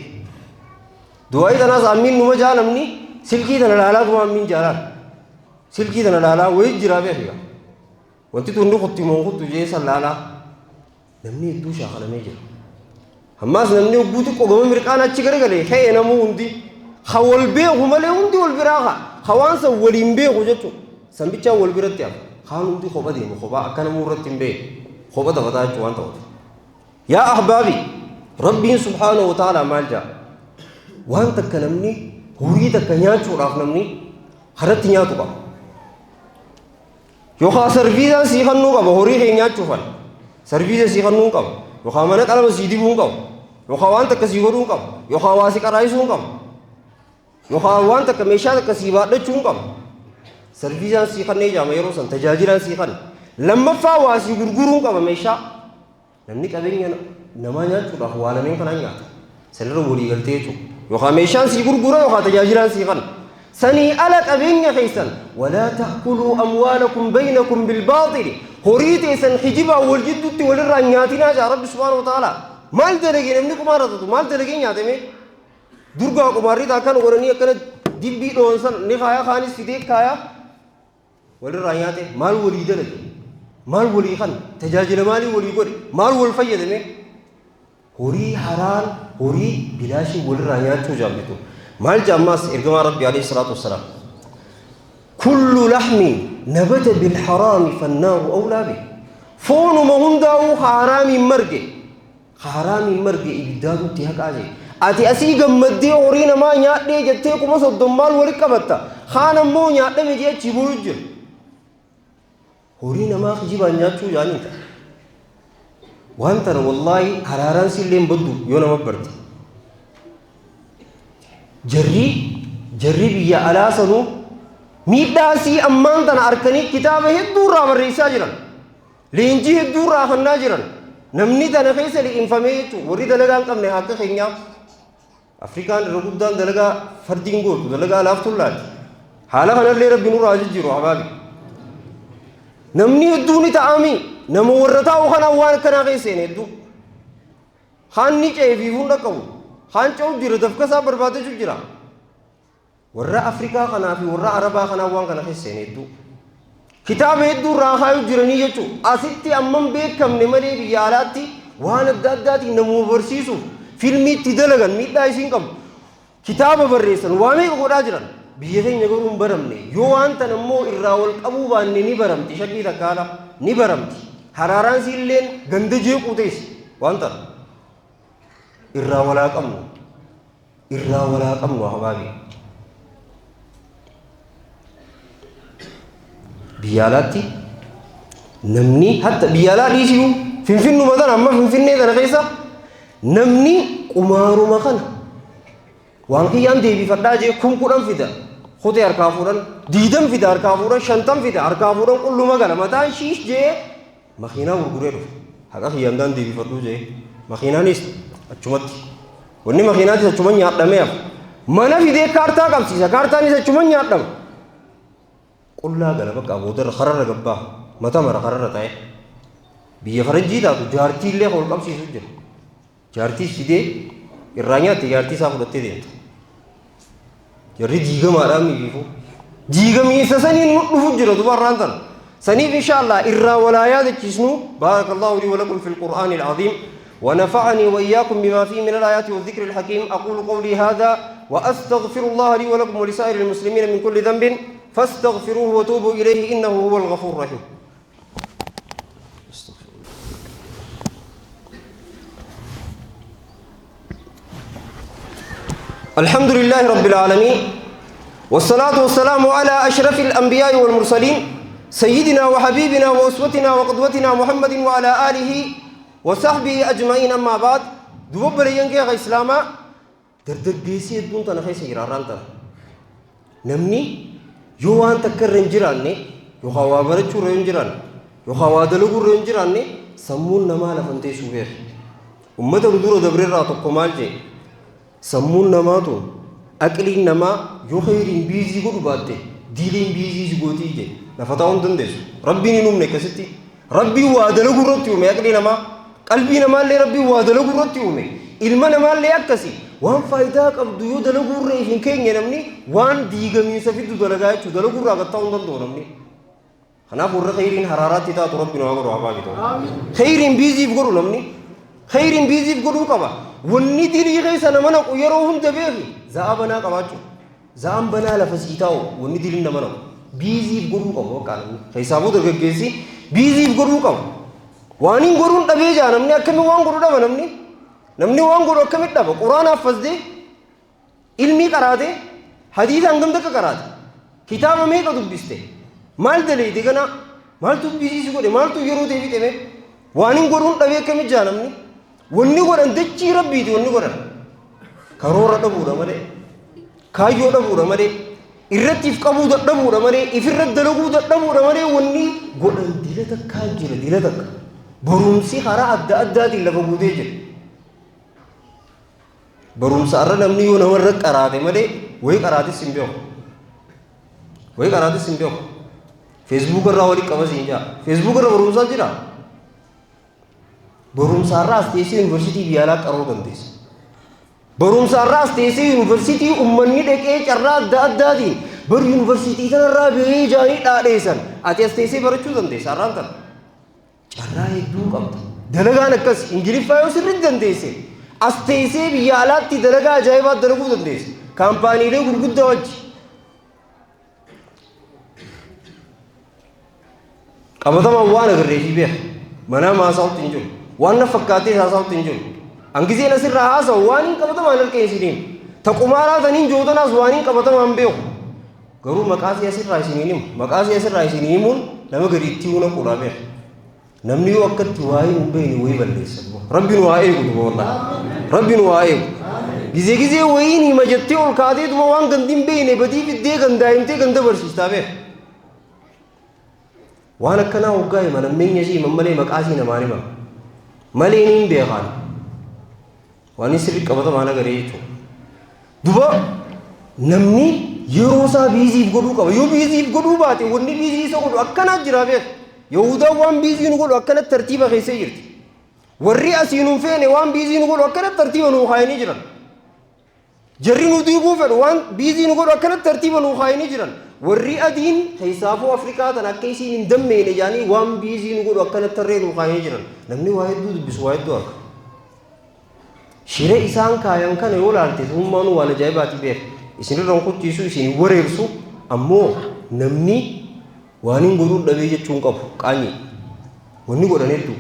Du'aayii tanaas ammiin numa jaa namni silkii tana ilaalaa tuma ammiin jaalaan. Silkii tana ilaalaa wayii jira beekaa. Wanti tunni kutti moo kuttu jee san laalaa. Namni hedduu shaakalamee jira. Ammaas namni hogguu xiqqoo gama mirqaan achi garagalee ka'e namuu hundi. Ha wal beeku malee hundi wal biraa ka'a. Ha waan san waliin beeku jechuudha. Sanbichaan wal biratti hafa. Kaan hundi kopha deema kophaa akka namuu irratti hin beekne. Kopha taphataa jechuun waan ta'uuf. Yaa ahbaabi Rabbiin subhaanahu wa ta'ala maal jedha? Waan takka namni horii takka nyaachuudhaaf namni haratti nyaatu qaba. Yookaan sarviizaan sii kennuu qaba horii kee nyaachuufan. Sarviiza sii kennuu qaba. Yookaan mana qalama sii dibuu qaba. Yookaan waan takka sii godhuu qaba. Yookaan waa si qaraayisuu qaba. Yookaan waan takka meeshaa takka sii baadhachuu qaba. Sarviizaan sii kennee jaama yeroo san tajaajilaan sii kenna. Lammaffaa waa sii gurguruu qaba meeshaa. Namni qabeenya namaa nyaachuudhaaf waa lameen kanaan nyaata. Sanirra walii galtee jechuudha. Yookaan meeshaan sii gurgura yookaan tajaajilaan sii kenna. Sanii ala qabeenya keessan walaa ta'kuluu amwaalakum baynakum bilbaaxili horii teessan kijibaan wal jidduutti walirraa nyaatinaa jaa Rabbi subhaanahu wa ta'ala. Maal dalagee namni qumaarra tatu maal dalagee nyaatame? Durgaa qumaarri akkana godhanii akkana dibbii dhoonsan ni kaayaa kaanis fidee kaayaa walirraa nyaate maal walii dalage? Maal walii kan tajaajila maalii walii godhe? Maal wal fayyadame? Horii haraan horii bilaashii walirraa nyaachuu jaambitu. Maal jaammaas ergamaa Rabbi alayhi salaatu wassalaam. Kullu laxmin nabata bilharaami fannaaru awlaa bih. Foonuma hundaa'uu haraamiin marge. Haraamiin marge ibiddaatutti haqaa jee. Ati asii gammaddee horii namaa nyaadhee jettee 30,000 maal walitti qabatta? Kaan ammoo nyaadhame jee achii booyu jira. Horii namaa kijibaan nyaachuu jaaniin ta'a. Waan tana wallaahi haraaraan sillee hin baddu yoo nama barte. Jarri biyya alaa sanuu miidhaa sii ammaan tana harkanii kitaaba hedduu irraa barreessaa jiran. Leenjii hedduu irraa kennaa jiran. Namni tana keessa liqimfamee jechuudha. Warri dalagaa hin qabne akka keenyaa. Afrikaan irra guddaan dalagaa fardiin gootu dalagaa laaftuun laati. Haala kanallee Rabbi nurraa jijjiiru habaabi. Namni hedduu ni ta'ami. Nama warra taa'u kanaan waan akkanaa keessa seene hedduu. Haan ni ce'ee fi hunda qabu. Haan ce'u jira dafkasaa barbaadachuu jira. Warra Afrikaa kanaa fi warra Arabaa kanaa waan kana keessa seene hedduu. Kitaaba hedduu irraa kaayuu jiranii jechuudha. Asitti amman beekamne malee biyya alaatti waan adda addaatiin namuma barsiisuuf filmii itti dalagan miidhaa isiin qabu. Kitaaba barreessan waa meeqa godhaa jiran. Biyya keenya garuu hin baramne. Yoo waan tan ammoo irraa wal qabuu baanne ni baramti. Shakkii takkaala ni baramti. Haraaraan siilleen ganda jeequu teessi waan tana. Irraa walaa qabnu. Irraa walaa qabnu habaabi. Biyya alaatti namni hatta biyya alaa dhiisuu finfinnuma tana amma finfinnee tana keessa namni qumaaruma kana waan kiyyaan deebifadhaa jee 10,000 fida kutee harkaa fuudhan 20 fida harkaa fuudhan 50 fida harkaa fuudhan qulluma gala mataan shiish jee makiinaa gurguree dhufa haqa kiyyaan daan deebifadhuu jee makiinaanis achumatti wanni makiinaatis achuma nyaadhamee hafa mana fidee kaartaa qabsiisa kaartaanis achuma nyaadhama. Qullaa gala bakka boodarra kararra gabbaa mata mara kararra ta'e biyya faranjii taatu jaartii illee wal qabsiisu jira. Jaartii fidee irraa nyaatte jaartii isaa fudhattee deemta. Jarri diigamaadhaan miififu. Diigamiinsa saniin nu dhufu jira dubarraan tana. Saniif insha Allah irraa walaa yaadachiisnu baarakallahu lii walakum fil qur'aanil aziim. ونفعني وإياكم بما فيه من الآيات والذكر الحكيم. أقول قولي هذا وأستغفر الله لي ولكم ولسائر المسلمين من كل ذنب فاستغفروه وتوبوا إليه إنه هو الغفور الرحيم. الحمد لله رب العالمين والصلاة والسلام على أشرف الأنبياء والمرسلين سيدنا وحبيبنا وأسوتنا وقدوتنا محمد وعلى آله وصحبه أجمعين. أما بعد، دوب ينكي إسلاما dargaggeessi hedduun tana keessa jira. Har'aan tana namni yoo waan takka irra hin jiraanne, yookaan waa barachuu irra hin jiraanne, yookaan waa dalaguu irra hin jiraanne, sammuun namaa lafan teessuu beeka. Ummata nu dura dabreerraa tokko maal jee? Sammuun namaatu, aqliin namaa yoo khayriin busy godhu baatte, diiliin busy si gootii jee. Lafa taa'uu hin dandeessu. Rabbiin hin uumne akkasitti. Rabbiin waa dalaguu irratti uume aqlii namaa. Qalbii namaallee Rabbiin waa dalaguu irratti uume. Ilma namaallee akkasi. Waan faayidaa qabdu yoo dalaguu irra hin keenye, namni waan diigamiinsa fiddu dalagaa jechuudha. Dalaguu irraa gattaa'uu hin danda'u namni. Kanaaf warra khayriin haraaraatti taatu Rabbi nu haa godhu, haa baabitu. Khayriin busyf godhu namni. Khayriin busyf godhuu qaba. Wanni dilii keessa nama naqu yeroo hunda beeki. Za'aa banaa qabaachuu. Za'aan banaa lafa sii taa'u wanni diliin nama naqu. Busyf godhuu qabu bakka namni. Keessaafuu dargaggeessi busyf godhuu qaba. Waan hin godhuun dhabee jaa namni. Akkamiin waan godhu dhaba namni? Namni waan godhu akkamitti dhaba? Quraana haffazde, ilmii qaraate, hadiisa hangam takka qaraate, kitaaba meeqa dubbiste, maal daleeyte kana? Maaltu busy si godhe? Maaltu yeroo ta'e fixeme? Waan hin godhuun dhabee akkamitti jaa namni? Wanni godhan dachii Rabbiiti. Wanni godhan karoora dhabuudha malee, kaayyoo dhabuudha malee, irrattiif qabuu dadhabuudha malee, ifirra dalaguu dadhabuudha malee, wanni godhan dila takkaa jira. Dila takka barumsi karaa adda addaatiin lafa guutee jira. Barumsa irra namni yoo namarra qaraate malee, wayii qaraatis hin beeku. Wayii qaraatis hin beeku. Facebook irraa walii qaba siin jaa. Facebook irra barumsaa jira. Barumsa irraa as teessee yuunivarsiitii biyya alaa qaruu dandeessa. Barumsa irraa as teessee yuunivarsiitii uummanni dhaqee carraa adda addaatiin bar yuunivarsiitii kanarraa bahee jaanii dhaadheessan, ati as teessee barachuu dandeessa. Har'aan tana. Carraa hedduu qabda. Dalagaan akkas Ingiliffaa yoo sirriitti dandeesse, as teessee biyya alaatti dalagaa ajaa'ibaa dalaguu dandeessa. Kaampaaniilee gurguddaa wajji. Qabatamaan waan agarree fi beeka. Manaa maasaa'utti hin jiru. Waan na fakkaatee haasaa'utti hin jiru. Hangizeen asirraa haasa'u waan hin qabatamaan harka isiniin. Ta qumaaraa taniin jootanaas waan hin qabatamaan beeku. Garuu maqaa si asirraa isiniin himu. Maqaa si asirraa isinii himuun nama gadi itti himuu naquudhaa beeka. Namni yoo akkatti waa'ee hin beekne wayii balleessa. Rabbi nu haa eegu duba wallaahi. Rabbi nu haa eegu. Gizee gizee wayiin hima jettee ol kaatee duba waan gandi hin beekne badii fiddee gandaa himtee ganda barsiistaa beeka. Waan akkanaa hoggaa hima nammeenya isii himan malee maqaa isii namaan himan. Malee ni hin beekaan. Waan inni sirrii qabatamaan agaree jechuudha. Duba namni yeroo isaa busyf godhuu qaba. Yoo busyf godhuu baate, wanni busy isa godhu akkanaa jira beeka. Yahudaan waan busy nu godhu akkanatti tartiiba keessa jirti. Warri asii nu feene waan busy nu godhu akkanatti tartiiba nuu kaayanii jiran. Jarri nu diiguu fedhu waan busy nu godhu akkanatti tartiiba nuu kaayanii jiran. Warri adiin keessaafuu Afrikaa tan akka isiin hin dammeene jaanii waan busy nu godhu akkanatti tarree nuu kaayanii jiran. Namni waa hedduu dubbisu waa hedduu arga. Shira isaan kaayan kana yoo laalte, tummaanuu waan ajaa'ibaati beeka. Isinirra hin kuchiisu, isin hin wareersu, ammoo namni waan hin godhuun dhabee jechuun qabu qaanyii. Wanni godhan hedduu.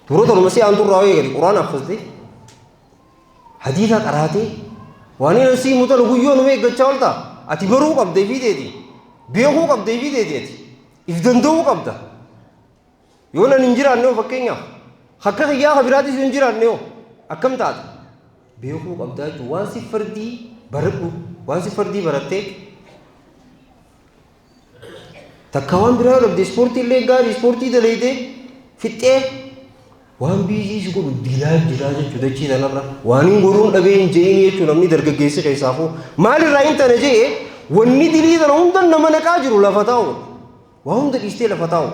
Dura tanuma si aanturraa eegali. Quraana haffazte, hadiisa qaraatee, waan inni sii mutan guyyoo numa eeggachaa oolta. Ati baruu qabda ifii teeti. Beekuu qabda ifii teeti ati. If danda'uu qabda. Yoo nan hin jiraanne hoo, fakkeenyaaf akka kiyyaa ka biraatis hin jiraanne hoo, akkam taata? Beekuu qabdaa jechuun waan si fardii baradhu. Waan si fardii barattee takka waan biraa dhabde, ispoortii illee gaarii ispoortii daleeytee fixxee, waan busy si godhu dilaa jiraa jechuudha. Dachii kanarra waan hin godhuun dhabee hin je'ini jechuudha. Namni dargaggeessi keessaafuu maalirraa hin tane je'e, wanni dilii kana hunda nama naqaa jiru lafa taa'u, waa hunda dhiistee lafa taa'u.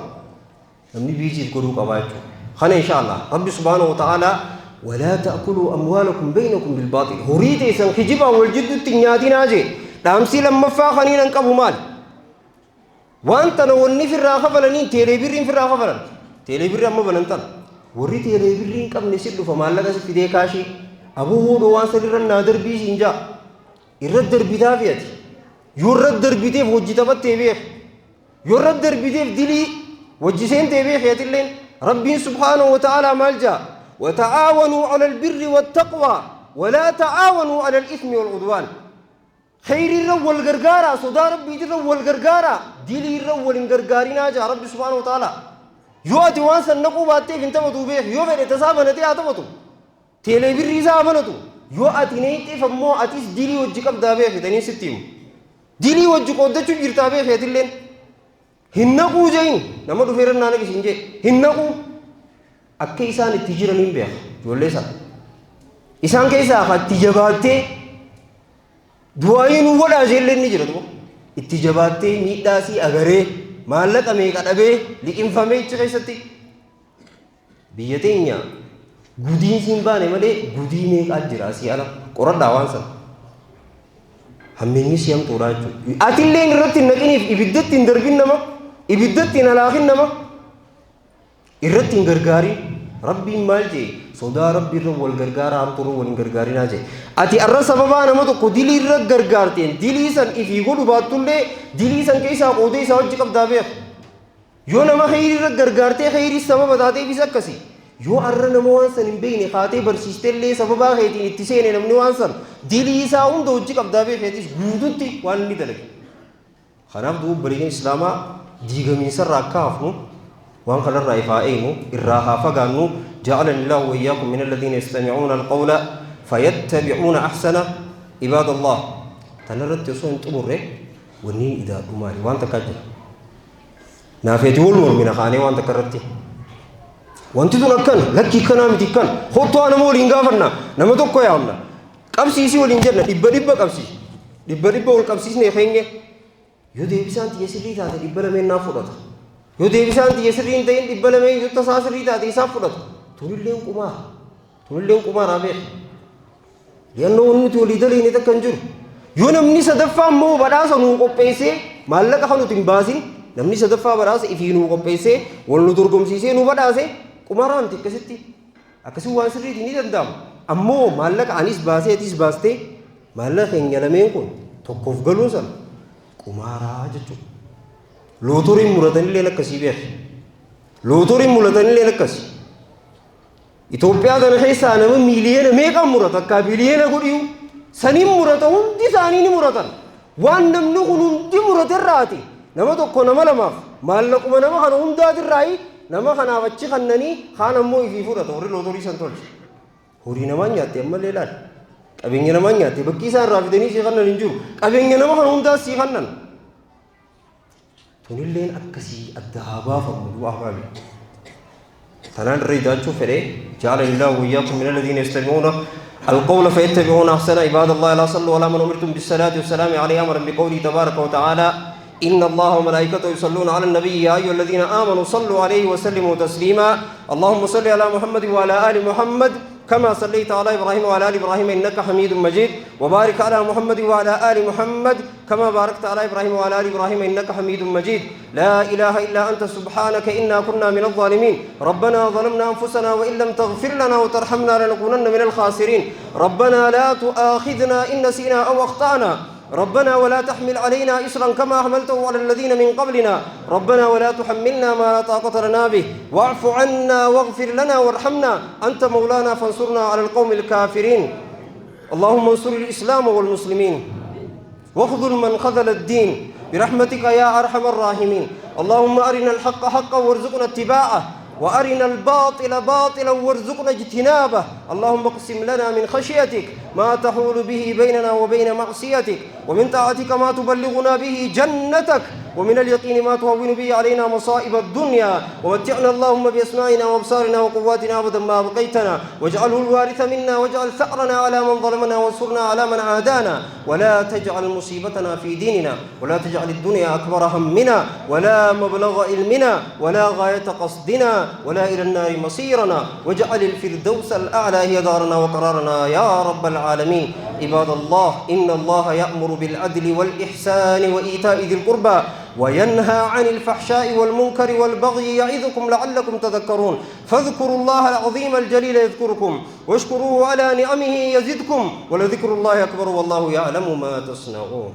Namni busyf godhuu qabaa jechuudha. Kana insha Allah Rabbi subhaanahu wa ta'aalaa ولا تأكلوا أموالكم بينكم بالباطل, horii teessan kijibaan wal jidduutti hin nyaatinaa jee. Dhaamsii lammaffaa kaniin an qabu maal? Waan tana wanni firraa kafalaniin teeleebirriin firraa kafalan. Teeleebirri amma banan tana warri teeleebirrii hin qabne si dhufa, maallaqa si fidee kaashii aboo hodhoo waan sanirra naa darbii siin jaa. Irra darbitaa fi ati yoo irra darbiteef hojii taphattee beek, yoo irra darbiteef dilii hojii seentee beek. Atilleen Rabbiin subhaanahu wa ta'aalaa maal jaa? وتعاونوا على البر والتقوى ولا تعاونوا على الإثم والعدوان. Kheyriirra wal gargaaraa, sodaa Rabbiitirra wal gargaaraa, diliirra wal hin gargaarinaa jaa Rabbi subhaanahu wa ta'aalaa. Yoo ati waan san naquu baatteef hin taphatuu beeki. Yoo fedhe tasaa banatee haa taphatu. Teelee birrii isaa haa banatu. Yoo ati neeyxeef ammoo atis dilii wajji qabdaa beeki taniin sitti himu. Dilii wajji qooddachuu jirtaa beeki atilleen. Hin naquu jein nama dhufee irra naa naqi siin jee hin naquu. Akka isaan itti jiran hin beeka ijoollee sana. Isaan keessaa ka itti jabaattee du'aayii nu godhaa jeellee ni jira duuba. Itti jabaattee miidhaa sii agaree maallaqa meeqa dhabee liqimfamee ichi keessatti biyya teenya gudiin siin baane malee gudii meeqaa jira asii ala qoradhaa waan sana. Hammeenyi si hamtuudha jechuudha. Atilleen irratti hin naqiniif ibiddatti hin darbin nama, ibiddatti hin halaakin nama, irratti hin gargaarin. Rabbiin maal jee sodaa Rabbi irra wal gargaara, hamtuu irra wal hin gargaarinaa jee. Ati arra sababaa nama tokko dilii irra gargaarteen dilii san ifii godhu baattullee dilii san keessaa qoodee isaa wajji qabdaa beeku. Yoo nama kheyrii irra gargaartee kheyrii sababa taateefis akkasi. Yoo arra nama waan san hin beekne kaatee barsiistellee sababaa keetiin itti seene namni waan san dilii isaa hunda hojii qabdaa beekeetis guututti waan inni dalage. Kanaaf duuba bariin Islaamaa diigamiinsarraa akka hafnu, waan kanarraa ifaa eegnu, irraa haa fagaannu. جعلني الله وإياكم من الذين يستمعون القول فيتبعون أحسنه. عباد الله، tanarratti osoo hin xumurre wanni idaadhu maali? Waan takkaa jira. Naafeeti wal mormina kaanee waan takka irratti. Wanti tun akkana, lakkii akkanaa miti akkana. Kottuu nama waliin gaafanna, nama tokko yaamna. Qabsiisii waliin jenna, dhibba dhibba qabsiisi. Dhibba dhibba wal qabsiisnee keenye. Yoo deebisaan xiyya sirrii taate dhibba lameen naaf fudhata. Yoo deebisaan xiyya sirrii hin ta'in dhibba lameen yoo tasaa sirrii taate isaaf fudhata. Tunilleen qumaara. Tunilleen qumaaraa beeka. Yannoo wanni nuti walii daliine takka hin jiru. Yoo namni sadaffaa immoo badhaasa nuu qopheessee maallaqa kan nuti hin baasin, namni sadaffaa badhaasa ifii nuu qopheessee wal nu dorgomsiisee nu badhaase, qumaaraa miti akkasitti. Akkasii waan sirriitii ni danda'ama. Ammoo maallaqa anis baasee atis baastee maallaqa keenya lameen kun tokkoof galuun sana qumaaraa jechuudha. Lootoriin muratanillee akkasii beeka. Lootoriin muratanillee akkasii. Itoophiyaa kana keessaa nama miiliyoona meeqaan murata, akka biliyoona godhiyu saniin murata, hundi isaanii ni muratan. Waan namni kun hundi murate irraati nama tokko nama lamaaf maallaquma nama kana hundaatirraayi nama kanaaf achi kannanii kaan ammoo ifii fudhata warri lootorii san tolche. Horii namaa nyaatte ammallee ilaali. Qabeenya namaa nyaatte, bakki isaan irraa fidanii sii kannan hin jiru. Qabeenya nama kana hundaas sii kannan. Tunilleen akkasii adda haa baafamu du'a ahbaabi. Tanaan irra idaachuu fedhe. جعلني الله وإياكم من الذين يستمعون القول فيتبعون أحسنه. عباد الله، لا صلوا على من أمرتم بالصلاة والسلام عليه أمرا بقوله تبارك وتعالى: إن الله وملائكته يصلون على النبي يا أيها الذين آمنوا صلوا عليه وسلموا تسليما. اللهم صل على محمد وعلى آل محمد كما صليت على إبراهيم وعلى آل إبراهيم إنك حميد مجيد، وبارك على محمد وعلى آل محمد كما باركت على إبراهيم وعلى آل إبراهيم إنك حميد مجيد. لا إله إلا أنت سبحانك إنا كنا من الظالمين. ربنا ظلمنا أنفسنا وإن لم تغفر لنا وترحمنا لنكونن من الخاسرين. ربنا لا تؤاخذنا إن نسينا أو أخطأنا. ربنا ولا تحمل علينا إصرا كما حملته على الذين من قبلنا. ربنا ولا تحملنا ما لا طاقة لنا به، واعف عنا واغفر لنا وارحمنا، أنت مولانا فانصرنا على القوم الكافرين. اللهم انصر الإسلام والمسلمين واخذل من خذل الدين برحمتك يا أرحم الراحمين. اللهم أرنا الحق حقا وارزقنا اتباعه، وأرنا الباطل باطلا وارزقنا اجتنابه. اللهم اقسم لنا من خشيتك ما تحول به بيننا وبين معصيتك، ومن طاعتك ما تبلغنا به جنتك، ومن اليقين ما تهون به علينا مصائب الدنيا. ومتعنا اللهم بأسماعنا وأبصارنا وقواتنا أبدا ما أبقيتنا، واجعله الوارث منا، واجعل ثأرنا على من ظلمنا، وانصرنا على من عادانا، ولا تجعل مصيبتنا في ديننا، ولا تجعل الدنيا أكبر همنا ولا مبلغ علمنا ولا غاية قصدنا ولا إلى النار مصيرنا، واجعل الفردوس الأعلى هي دارنا وقرارنا يا رب العالمين. عباد الله، إن الله يأمر بالعدل والإحسان وإيتاء ذي القربى وينهى عن الفحشاء والمنكر والبغي يعظكم لعلكم تذكرون. فاذكروا الله العظيم الجليل يذكركم، واشكروه على نعمه يزدكم، ولذكر الله أكبر، والله يعلم ما تصنعون.